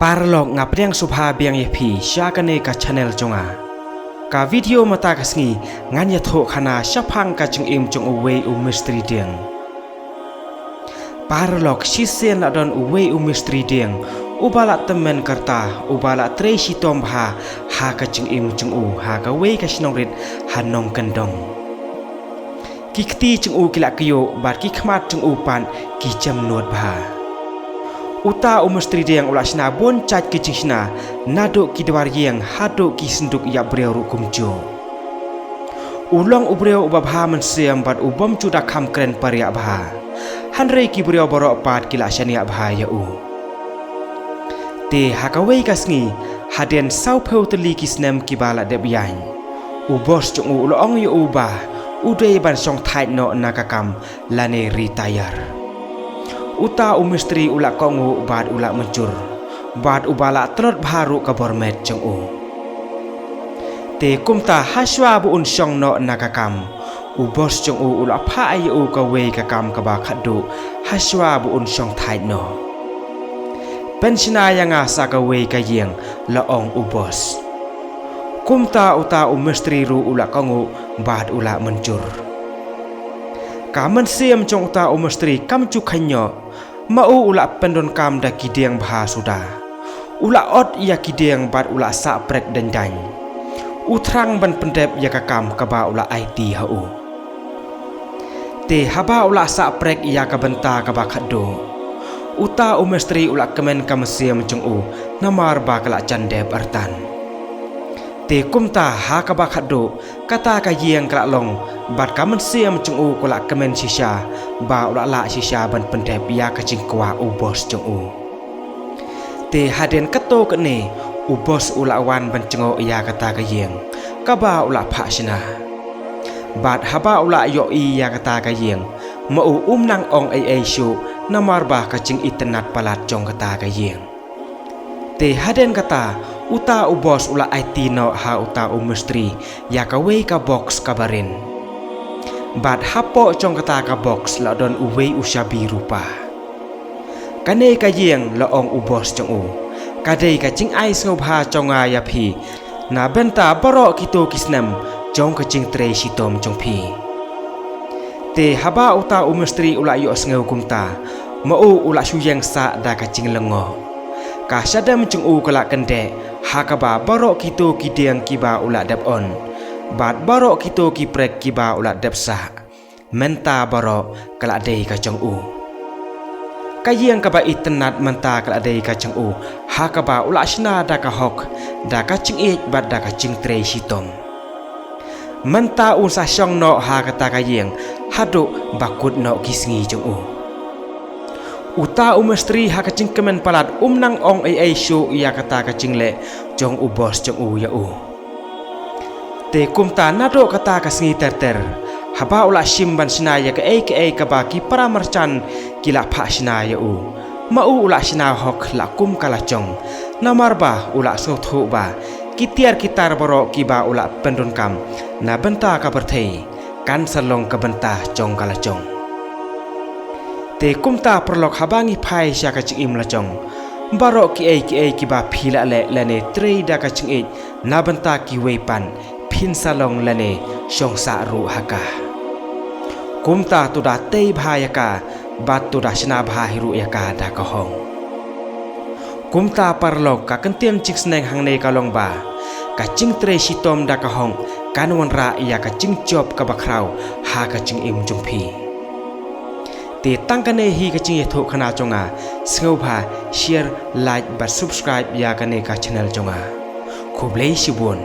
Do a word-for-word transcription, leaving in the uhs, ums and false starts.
Paralok, nga pdiang sngewbha biang ïa phi sha kane ka channel jong nga. Ka video mynta ka sngi ngan ïathuh khana shaphang ka jingim jong uwei u mistri dieng. Paralok, shisien la don uwei u mistri dieng uba la tymmen ka rta, uba la trei shitom bha ha ka jingim jong u ha kawei ka shnong rit ha nongkyndong. Ki kti jong u ki la kyiuh bad ki khmat jong u pat ki jemnud bha. Uta u mistri dieng u la shna bun jait ki jingshna, naduh ki dwar ïing haduh ki synduk ïap briew ruh kumjuh. U long u briew uba bha mynsiem bad u bym ju da kham kren pariah bha. Hynrei ki briew baroh pat ki la shaniah bha ïa u. Te ha kawei ka sngi, hadien sawphew tylli ki snem kiba la dep ïaid, u boss jong u u la ong ïa u ba u dei ban shong thait noh na ka kam lane retire. Uta u mistri u la kohnguh bad u la mynjur, bad uba la tlot bha ruh ka bor met jong u. Te kumta hashwa ba un shong noh na ka kam, u boss jong u u la phah ïa u kawei ka kam kaba khatduh hashwa ba un shong thait noh. Pynshna ïa nga sa kawei ka ïing, la ong u boss. Kumta uta u mistri ruh u la kohnguh bad u la mynjur. Ka mynsiem jong uta u mistri kam ju kheiñ noh, ma u u la pyndonkam da ki dieng bha suda. U la ot ïa ki dieng bad u la sah prek dang dang. U thrang ban pyndep ïa ka kam kaba u la aiti ha u. Te haba u la sah prek ïa ka bynta kaba khatduh, uta u mistri u la kmen ka mynsiem jong u, namar ba ka la jan dep artat. Te kumta ha kaba khatduh, kata ka ïing ka la long, bad ka mynsiem jong u ka la kmen shisha, ba u la lah shisha ban pyndep ïa ka jingkwah u boss jong u. Te hadien katto katne, u boss u la wan ban jngoh ïa kata ka ïing kaba u la phah shna. Bad haba u la ïohi ïa kata ka ïing, ma u um nang ong ei ei shuh, namar ba ka jingitynnad palat jong kata ka ïing. Te hadien kata, uta u boss u la aiti noh ha uta u mistri ïa kawei ka box kaba rit. Bad hapoh jong kata ka box la don uwei u shabi rupa. Kane ka ïing, la ong u boss jong u, ka dei ka jingai sngewbha jong nga ïa phi, na bynta baroh kito ki snem jong ka jingtrei shitom jong phi. Te haba uta u mistri u la ïohsngew kumta, ma u u la shu ïeng sah da ka jinglyngngoh. Ka shadem jong u ka la kyndeh, ha kaba baroh kito ki dieng kiba u la dep on, bad baroh kito ki prek kiba u la dep sah, mynta baroh ka la dei ka jong u. Ka ïing kaba itynnad mynta ka la dei ka jong u, ha kaba u la shna da ka hok, da ka jingïeit bad da ka jingtrei shitom. Mynta un sa shong noh ha kata ka ïing, haduh ba kut noh ki sngi jong u. Uta u mistri ha ka jingkmen palat um nang ong ei ei shuh ïa kata ka jingleh jong u boss jong u ïa u. Te kumta naduh kata ka sngi ter ter, haba u la shim ban shna ïa kaei kaei kaba ki para marjan ki la phah shna ïa u, ma u u la shna hok la kum ka la jong, namar ba u la sngewthuh ba ki tiar ki tar baroh kiba u la pyndonkam na bynta ka pyrthei, kan sa long ka bynta jong ka la jong. Te kumta paralok, haba ngi phai sha ka jingim la jong, baroh kiei kiei kiba phi la leh lane trei da ka jingïeit na bynta kiwei pat, phin sa long lane shong sah ruh ha ka. Kumta to da tei bha ïa ka, bad to da shna bha hi ruh ïa ka da ka hok. Kumta paralok, ka kyntien jingsneng hangne ka long ba ka jingtrei shitom da ka hok kan wanrah ïa ka jingjop kaba khraw ha ka jingim jong phi. Te tang kane hi ka jingïathuh khana jong nga, sngewbha share, like bad subscribe ïa kane ka channel jong nga. Khublei shibun.